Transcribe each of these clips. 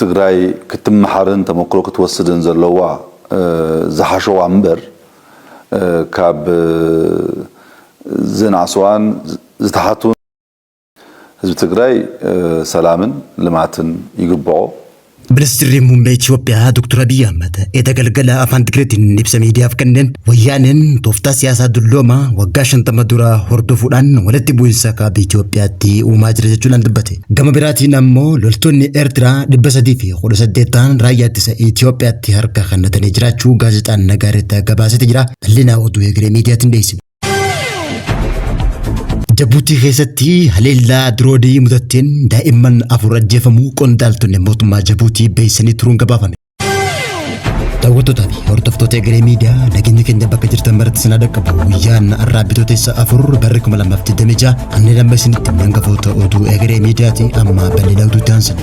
ትግራይ ክትመሓርን ተመክሮ ክትወስድን ዘለዋ ዝሓሸዋ እምበር ካብ ዝነኣስዋን ዝተሓቱን ህዝቢ ትግራይ ሰላምን ልምዓትን ይግበኦ። Ministirri Muummee Itoophiyaa Dr. Abiyyi Ahmad eda galgala afaan Tigireetiin ibsa miidiyaaf kenneen wayyaaneen tooftaa siyaasaa dulloomaa waggaa 50 dura hordofuudhaan walitti bu'iinsa kaaba Itoophiyaatti uumaa jira jechuudhaan dubbate. Gama biraatiin ammoo loltoonni Eertiraa 318 ta'an raayyaa ittisa Itoophiyaatti harka kennatanii jiraachuu gaazexaan Nagaarit gabaasete jira. Bal'ina oduu egeree miidiyaatiin dhiyeessina. Jabuutii keessatti haleellaa diroonii mudatteen daa'imman 4 ajjeefamuu qondaaltonni mootummaa Jabuutii beeksisanii turuun gabaafame. Daawwattootaa fi hordoftoota egeree miidiyaa nageenya keenya bakka jirtan maratti isin dhaqqabu. Guyyaan har'aa bitootessa 4 barri 2026 anneen amma isinitti hangafoota oduu egeree miidiyaati amma bal'ina oduutti aansina.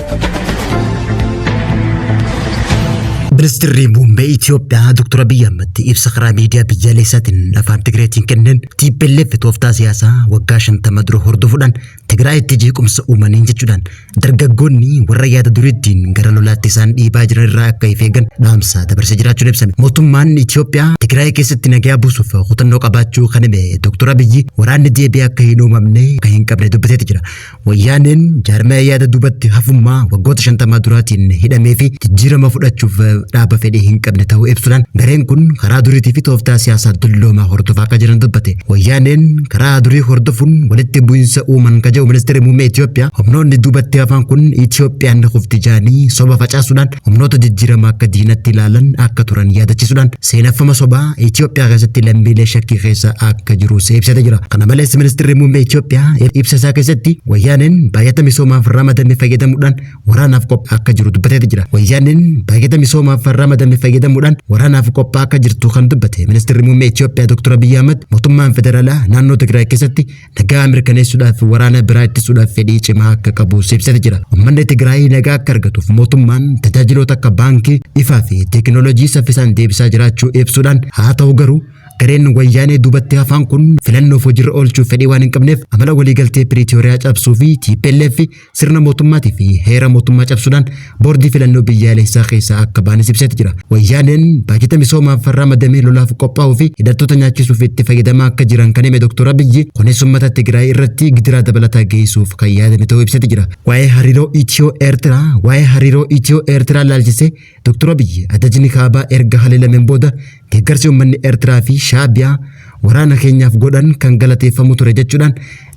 Ministirri Muummee Itoophiyaa Dr. Abiyyi Ahmad ibsa karaa miidiyaa biyyaalessaatiin afaan Tigireetiin kenneen TPLF tooftaa siyaasaa waggaa 50 dura hordofuudhaan Tigraayitti jeequmsa uumaniin jechuudhaan dargaggoonni warra yaada duriittiin gara lolaatti isaan dhiibaa jiran irraa akka of eegan dhaamsa dabarsee jiraachuun ibsame. Mootummaan Itoophiyaa Tigraay keessatti nagaa buusuuf kutannoo qabaachuu kan hime Dr. Abiyyi waraanni deebi'ee akka hin uumamne akka hin qabne dubbateeti jira. Wayyaaneen jaarmaya yaada duubatti hafummaa waggoota 50 duraatiin hidhamee fi jijjiirama fudhachuuf dhaaba fedhii hin qabne ta'uu ibsuudhaan gareen kun karaa duriitii fi tooftaa siyaasaa dulloomaa hordofaa akka jiran dubbate. Wayyaaneen karaa durii hordofuun walitti bu'iinsa uuman ka jedhu ministeerri muummee Itoophiyaa humnoonni duubatti hafan kun Itoophiyaan ni kufti jedhanii soba facaasuudhaan humnoota jijjiirama akka diinatti ilaalan akka turan yaadachiisuudhaan seenaffama sobaa Itoophiyaa keessatti lammiilee shakkii keessa akka jiru ibsatee jira. Kana malees ministeerri muummee Itoophiyaa ibsa isaa keessatti wayyaaneen baay'ata misoomaaf ramadame fayyadamuudhaan waraanaaf qophaa'aa akka jiru dubbatee jira. Wayyaaneen baay'ata misoomaaf ramadame fayyadamuudhaan waraanaaf qophaa'aa akka jirtu kan dubbate ministeerri muummee Itoophiyaa Dr. Abiyyi Ahmad mootummaan federaalaa naannoo Tigraay keessatti nagaa mirkaneessuudhaaf waraana biraa ittisuudhaaf fedhii cimaa akka qabu ibsatee jira. Uummanni Tigraay nagaa akka argatuuf mootummaan tajaajiloota akka baankii, ifaa fi teekinooloojii saffisaan deebisaa jiraachuu ibsuudhaan haa ta'u garuu gareen wayyaanee duubatti hafaan kun filannoof hojiirra oolchuuf fedhii waan hin qabneef amala waliigaltee Piriitooriyaa cabsuu fi TPLF sirna mootummaatii fi heera mootummaa cabsuudhaan boordii filannoo biyyaalessaa keessaa akka baanis ibsatee jira. Wayyaaneen baajata misoomaaf ramadamee lolaaf qophaa'uu fi hidhattoota nyaachisuuf itti fayyadamaa akka jiran kan hime Dr. Abiyyi kunis uummata Tigraay irratti gidiraa dabalataa geessuuf kan yaadame ta'uu ibsatee jira. Waa'ee hariiroo Itiyoo Eertiraa waa'ee hariiroo Itiyoo Eertiraa laalchisee Dr. Abiyyi ajajni kaabaa erga haleelameen booda deeggarsi uummanni Eertiraa fi Shaabiyaa waraana keenyaaf godhan kan galateeffamu ture jechuudhaan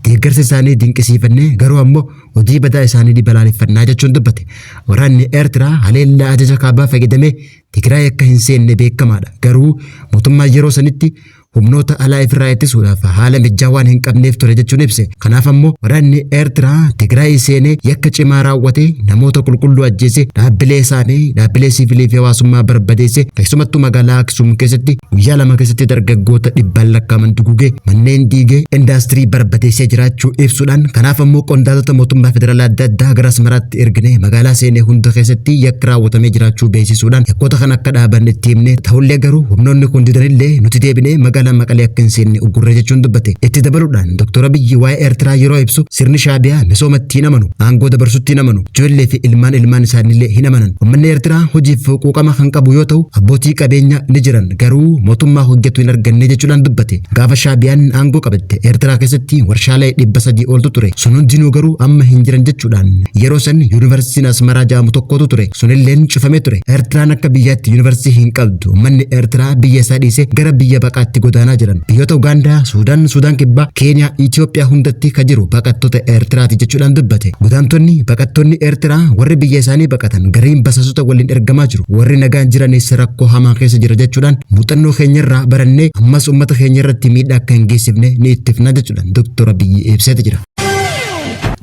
deeggarsa isaanii dinqisiifannee garuu ammoo hojii badaa isaanii ni balaaleffannaa jechuun dubbate. Waraanni Eertiraa haleellaa ajaja kaabaa fayyadamee Tigraay akka hin seenne beekamaadha. Garuu mootummaan yeroo sanitti humnoota alaa ifirraa ittisuudhaaf haala mijaa waan hin qabneef ture jechuun ibse. Kanaaf ammoo waraanni Eertiraa Tigraay seenee yakka cimaa raawwate namoota qulqulluu ajjeese dhaabbilee saamee dhaabbilee siivilii fi hawaasummaa barbadeesse keessumattuu magaalaa Aksum keessatti guyyaa 2 keessatti dargaggoota dhibbaan lakkaaman dugugee manneen diigee indaastirii barbadeessee jiraachuu ibsuudhaan kanaaf ammoo qondaaltota mootummaa federaalaa adda addaa gara Asmaraatti ergine magaalaa seenee hunda keessatti yakka raawwatamee jiraachuu beeksisuudhaan yakkoota kan akka dhaaban itti himne ta'ullee garuu humnoonni kun didanillee nuti deebinee magaalaa Maqalee akka hin seenne uggurre jechuun dubbate. Itti dabaluudhaan Dr. Abiyyi waa'ee Eertiraa yeroo ibsu sirni Shaabiyaa misoomatti hin amanu, aangoo dabarsutti hin amanu, ijoollee fi ilmaan ilmaan isaaniillee hin amanan. Uummanni Eertiraa hojiif quuqama kan qabu yoo ta'u abbootii qabeenya ni jiran garuu mootummaa hojjetu hin arganne jechuudhaan dubbate. Gaafa Shaabiyaan aangoo qabatte Eertiraa keessatti warshaalee 300 oltu ture. Sun hundinuu garuu amma hin jiran jechuudhaan yeroo san yuunivarsiitiin Asmaraa jedhamu tokkotu ture. Sunilleen cufamee ture. Eertiraan akka biyyaatti yuunivarsiitii hin qabdu. Uummanni Eertiraa biyya isaa dhiisee gara biyya baqaatti godaanaa jiran. Biyyoota Ugaandaa, Suudaan, Suudaan Kibbaa, Keeniyaa, Itoophiyaa hundatti kan jiru baqattoota Eertiraati jechuudhaan dubbate. Godaantonni baqattoonni Eertiraa warri biyya isaanii baqatan gariin basaasota waliin ergamaa jiru. Warri nagaan jiranis rakkoo hamaa keessa jira jechuudhaan muuxannoo keenyarraa barannee ammas uummata keenya irratti miidhaa akka hin geessifne ni ittifna jechuudhaan Dr. Abiyyi ibseeti jira.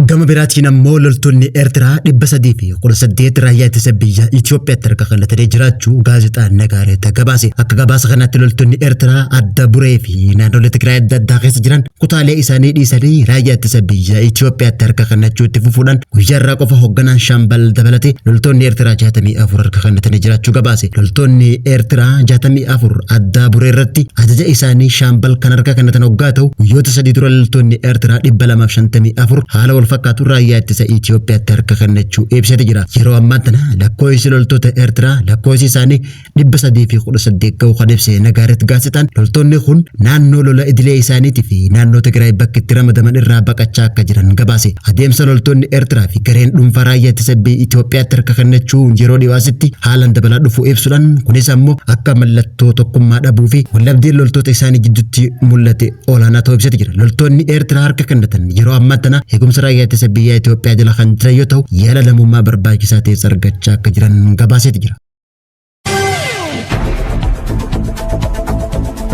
Gama biraatiin ammoo loltoonni Eertiraa 318 raayyaa ittisa biyya Itoophiyaatti harka kennatanii jiraachuu gaazexaan Nagaareet gabaase. Akka gabaasa kanaatti loltoonni Eertiraa adda buree fi naannolee Tigraay adda addaa keessa jiran kutaalee isaanii dhiisanii raayyaa ittisa biyya Itoophiyaatti harka kennachuu itti fufuudhaan guyyaa irraa qofa hoogganaan Shaambal dabalatee loltoonni Eertiraa 64 harka kennatanii jiraachuu gabaase. Loltoonni Eertiraa 64 adda buree irratti ajaja isaanii Shaambal kan harka kennatan hoggaa ta'u guyyoota 3 dura loltoonni Eertiraa 254 haala wal fakkaatu raayyaa ittisa Itoophiyaatti harka kennachuu ibsate jira. Yeroo ammaa tana lakkoofsi loltoota Eertiraa lakkoofsi isaanii 318 ga'uu kan ibse Nagaarit Gaazexaan loltoonni kun naannoo lola idilee isaaniitii fi naannoo Tigraay bakka itti ramadaman irraa baqachaa akka jiran gabaase. Adeemsa loltoonni Eertiraa fi gareen dhuunfaa raayyaa ittisa biyya Itoophiyaatti harka kennachuun yeroo dhiyoo asitti haalaan dabalaa dhufuu ibsuudhaan, kunis ammoo akka mallattoo tokkummaa dhabuu fi wallabdeen loltoota isaanii jidduutti mul'ate olaanaa ta'uu ibsate jira. Loltoonni Eertiraa harka kennatan yeroo ammaa tana eegumsa raayyaa ittisa biyya Itoophiyaa jala kan jiran yoo ta'u, yaala namummaa barbaachisaa ta'es argachaa akka jiran gabaaseeti jira.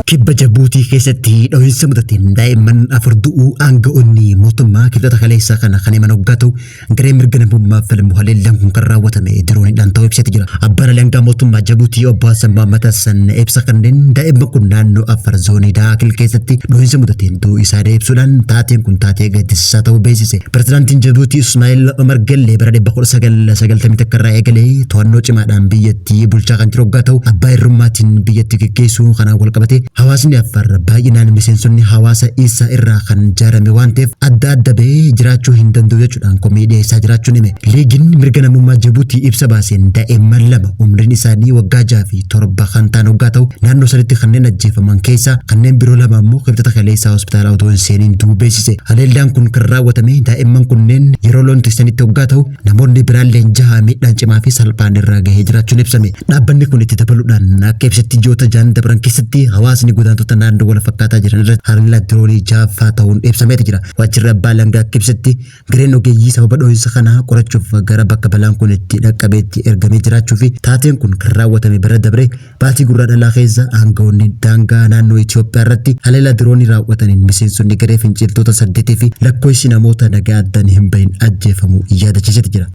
Kibba Jabuutii keessatti dhohiinsa mudateen daa'imman 4 du'uu aanga'oonni mootummaa Kibxata kaleessaa kana kan himan hoggaa ta'u, garee mirga namummaa falmu haleellaan kun kan raawwatame dirooniidhaan ta'uu ibsate jira. Abbaan alangaa mootummaa Jabuutii obbo Hassan Muhammad Hassan ibsa kanneen daa'imman kun naannoo Afar zoonii Daakil keessatti dhohiinsa mudateen du'uu isaanii ibsuudhaan taateen kun taatee gaddisiisaa ta'uu beeksise. Pirezidaantiin Jabuutii Ismaa'eel Omar Gellee bara 1991 irraa eegalee to'annoo cimaadhaan biyyattii bulchaa kan jiru hoggaa ta'u, abbaa irrummaatiin biyyattii geggeessuu kanaan wal qabate hawaasni Affaar baay'inaan miseensonni hawaasa Isaa irraa kan ijaarame waan ta'eef adda adda bahee jiraachuu hin danda'u jechuudhaan komii dhiyeessaa jiraachuun hime. Liigiin mirga namummaa Jibuutii ibsa baaseen daa'imman 2 umriin isaanii waggaa 6 fi 7 kan ta'an hoggaa ta'u, naannoo sanitti kanneen ajjeefaman keessaa kanneen biroo 2 ammoo Kibxata kaleessaa hospitaala otoo hin seeniin du'uu beeksise. Haleellaan kun kan raawwatame daa'imman kunneen yeroo loon tiksanitti hoggaa ta'u, namoonni biraalleen jaha miidhaan cimaa fi salphaan irra gahee jiraachuun ibsame. Dhaabbanni kun itti dabaluudhaan akka ibsetti ji'oota 6n dabran keessatti hawaasni godaantota naannoo wal fakkaataa jiran irratti haleellaa diroonii ja'affaa ta'uun ibsameeti jira. Waajjirri abbaa alangaa akka ibsetti gareen ogeeyyii sababa dhohiinsa kanaa qorachuuf gara bakka balaan kun itti dhaqqabeetti ergamee jiraachuu fi taateen kun kan raawwatame bara dabre baatii Gurraandhalaa keessa aangawoonni daangaa naannoo Itoophiyaa irratti haleellaa diroonii raawwataniin miseensonni garee finciltoota 8 fi lakkoofsi namoota nagaa addaan hin bahin ajjeefamuu yaadachiiseeti jira.